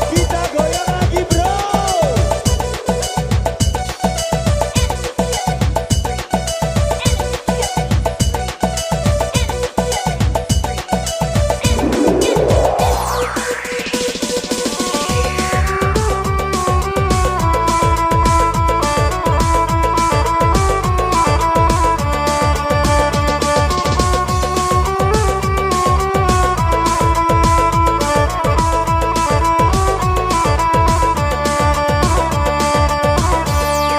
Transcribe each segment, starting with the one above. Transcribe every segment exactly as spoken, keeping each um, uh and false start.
Kita goyang lagi, bro.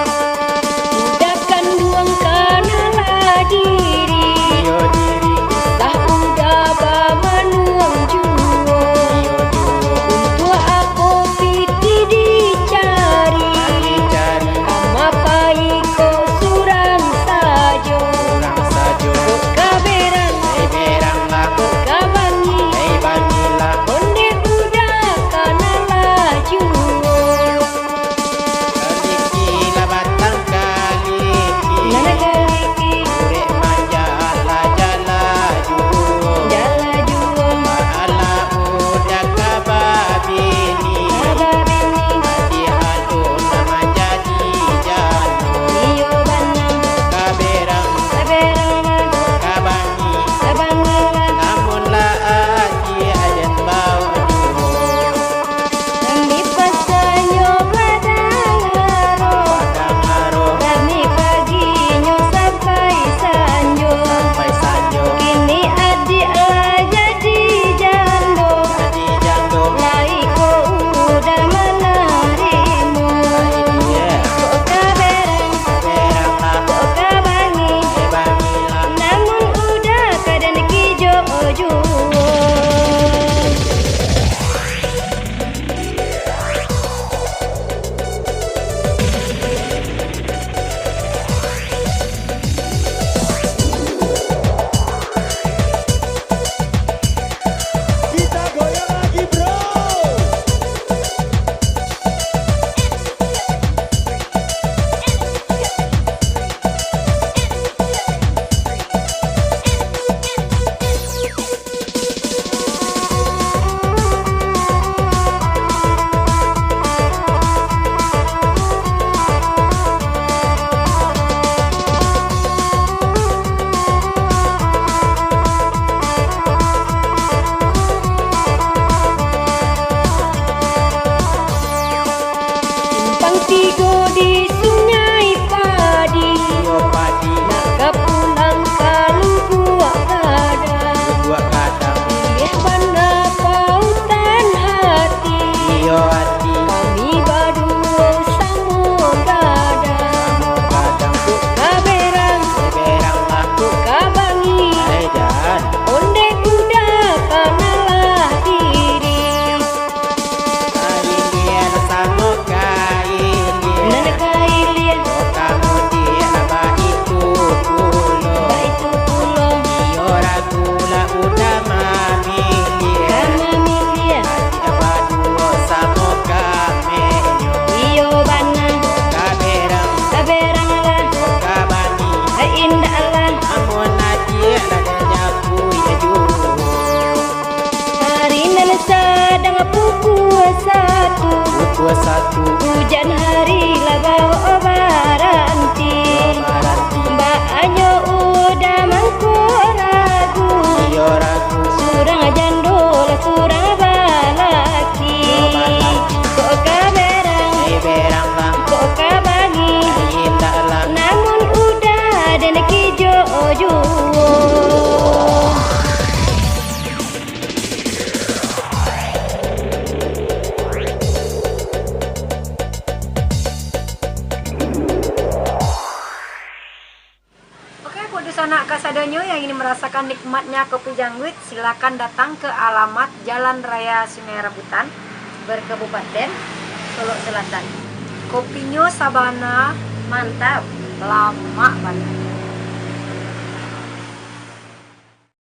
Uda kanduang kanalah diri. Iyo, diri. Usah uda bamanuang juo. Iyo, juo. Untuak apo pitih dicari? Dicari. Kama pai ko surang sajo. Surang sajo. Kok ka berang. Hei berang lah. Kok ka bangi. Hei bangi lah. Ondeh uda kanalah juo. Kaliki lah batang kaliki. Nan kaliki. Urek manjala-jala juo. Jala juo. Pahala uda ka babini. Ka babini. Haji alun lah manjadi jando. Iyo bana. Ka berang. Ka berang. Ka bangi. Ka bangi. Namun lah aji aden bao juo. Nan di pasanyo badangaro. Badangaro. Rami paginyo sampai sanjo. Sampai sanjo. Kini adiak lah jadi jando. Jadi jando. Lai ko uda manarimo. Lai, iyo. Kok ka berang. Ka berang lah. Kok ka bangi. Eh, bangi lah. Namun uda ka den kijo juo. Kita goyang lagi, bro. Simpang tigo di Sungai Padi. Iyo, padi. Nak ka pulang ka Lubuak Gadang. Lubuak Gadang. Pilih bana pautan hati. Iyo, hati. Kami baduo samo gadang. Samo gadang. Kok ka berang. Ka berang lah. Kok ka bangi. Hai, jan. Ondeh uda kanalah diri. Kailia samo kailia. Nan kailia. Kok ka mudiak baitu pulo. Baitu pulo. Iyo ragu lah uda mamiliak. Ka mamiliak. Adiak baduo samo kamenyo. Iyo bana. Kok ka berang. Ka berang lah. Kok ka bangi. Ai indak lah. Amun adiak lah den japuik juo. Hari nan sadang pukua satu. Pukua satu. Ujan hari lah bao baranti. Bao baranti. Baanyo uda mangko ragu. Iyo ragu. Surang jando lah surang balaki. Iyo balaki. Kok ka berang. Ai berang lah. Kok ka bangi. Ai indak lah. Namun uda den kijo juo. Oke, Kudus anak kasadonyo yang ingin merasakan nikmatnya kopi jangguit, silakan datang ke alamat Jalan Raya Sungai Rambutan, berkabupaten Solok Selatan. Kopinyo sabana mantap, lamak banget.